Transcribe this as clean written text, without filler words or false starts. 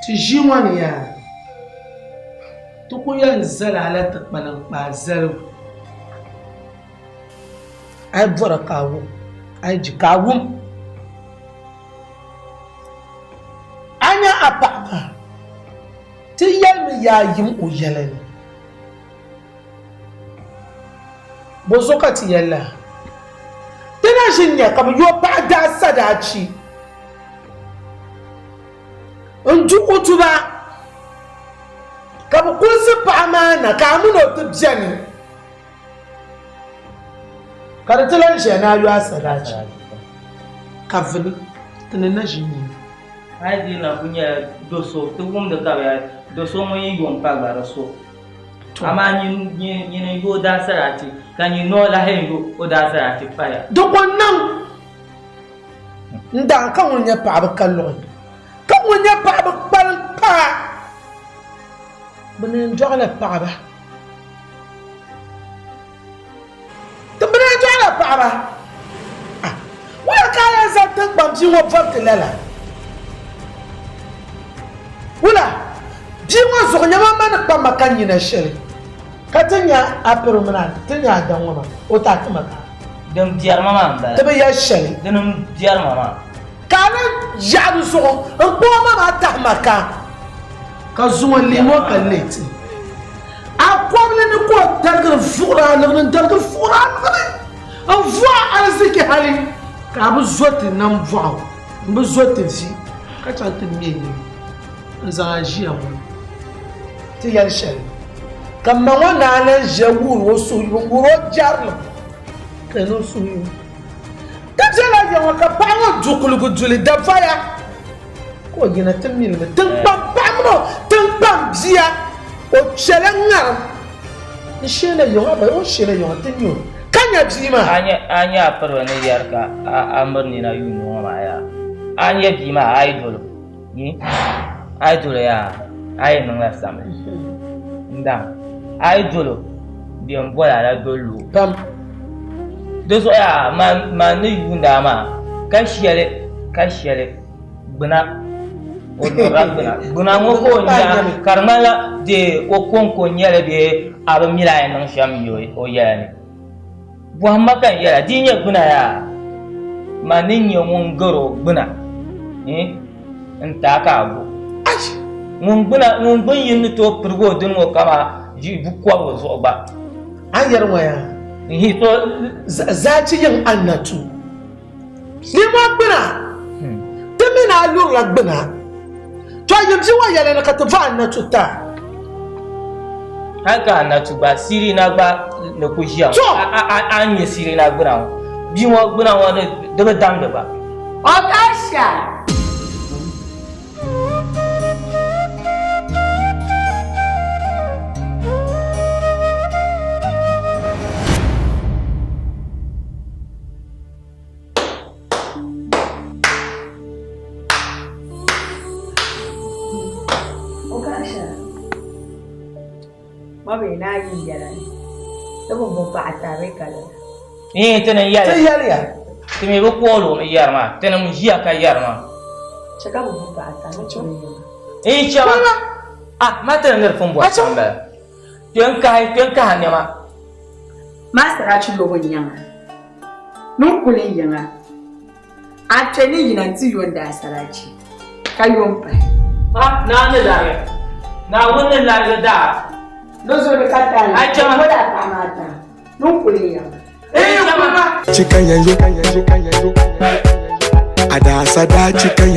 Ti ʒii ŋɔ ni yaa, ti ku yɛn zali a la ti kpaliŋkpaa zaligu. A yi bɔra ka a wum, a yi je ka a wum. A nya a paɣa maa, ti yɛlimi yaa yim o yɛla ni. Bɔzuɣu ka ti yɛli lala? Ti na ʒi n-nya ka bɛ yo paɣa daa sadaachi n-du o tuba, ka bɛ kulisi paɣa maa na ka a min o ti beni, ka di ti lan ʒiya ni a yo a sadaachi, ka vili ti ni na ʒi n-nya. A yi dii na kul nyɛla do so ti wumdi ka bɛ do so ŋun yi yo m-pa gba di so. Amaa nyini n-yo o daasarachi, ka nyin noo lahi n-yo o daasarachi paya. Di ko niŋ n daŋ ka ŋun nyɛ paɣaba ka luɣi, ka ŋun nyɛ paɣaba kpalim paa. Bɛ ni yɛn dɔɣila paɣaba. Ti bɛ ni yɛn dɔɣila paɣaba. Ah, wula ka a yɛn zaŋ tiŋkpaŋ bia ŋɔ bɔbi ti lala? Wula? Bia ŋɔ zuɣu nyɛma ma ni kpa ma ka nyina shɛli, ka ti nya a piriba mini a ti nya a daŋ ŋɔ maa, o ti a ti ma ka. Din biɛri ma maa m-bala. Ti bi yɛli shɛli. Dini m-biɛri ma maa. Ka a lan yaɣi di zuɣu n-kpuɣ o ma maa tahi ma ka. Ka zuŋɔ lihim o ka leei ti. A kɔbili ni ka o darigiri vuɣiri a liɣiri n-darigiri vuɣiri a liɣiri n-vuɣi a ariziki hali ka a bi zo ti nambɔɣu m-bi zo ti vi ka chaŋ ti ŋme yili n-zaŋ a ʒiya ŋɔ ti yɛli shɛli. Ka ma ŋɔ naa lan ʒiya wuhir o suhuyubu n-wuhir o jɛrilim ka yi niŋ suhuyubu. Ti bela ya ŋɔ ka paɣa ŋɔ du kuligu duli dabaya ka o yina ti milimi tiŋkpaŋ paɣa mini o tiŋkpaŋ bia o kpɛla ŋarim n sheela ya ŋɔ aba o ni sheela ya ŋɔ ti nya o ka nya bia maa. A nya a piriba ni yɛri ka a miri nina yuuni ŋɔ maa yaa a nya bia maa a yi doli o yi a yi doli o yaa a yi niŋla samli n daŋ a yi doli o bɛ n boli a la doli o pam. Di zuɣu yaa man ni yuunda a maa ka shɛli ka shɛli gbuna o lurila gbuna gbuna ŋɔ ka o nya ka di ŋmanila dee o kɔŋko n-nyɛli bee a bi mi a yɛn niŋ shɛm yi o yɛla ni bɔhimma ka n yɛla di yi nyɛ gbuna yaa man ni nyɛ ŋun gari o gbuna n-ti a ka a gu ŋun gbuni yini ni tooi pirigi o dini ŋɔ kaman bukɔbigu zuɣu gba. A yɛri ŋɔ yaa? N-hi so Zaachi yiŋ a na tu. Niriba gbuna, ti mi ni a lurila gbuna. To yim bia ŋɔ yɛli ni ka ti va a na tu ta. Hali ka a na tu gba, Sirina gba ni ku ʒiya ŋɔ. A ni nya Sirina gbuna ŋɔ, bia ŋɔ gbuna ŋɔ di bi damdi gba. Okasha! Ee ti ni yɛli. Ti yɛliya. Ti mi bi kooli o mi yɛri maa ti ni ʒiya ka yɛri maa. Chɛ ka bɛ bo paɣa ta ni chɛ Ee chɛma. Ah ma ti ni ni di pun bɔri shɛm bala. Kpe n kahi kpe n kahi nɛma. Maa sarachi lobu n-nyaŋa ni n kuli n yiŋa. A kpe ni yina nti yo n daasarachi, ka yo m-pahi. Ah, naa ni larigi. Naawuni ni larigi daa. Di zuɣu di ka taali. A chama. N boli a paɣa maa taŋ ni n kuli n yiŋa. Ee, chama. Chicken yanyo, a da sada chicken.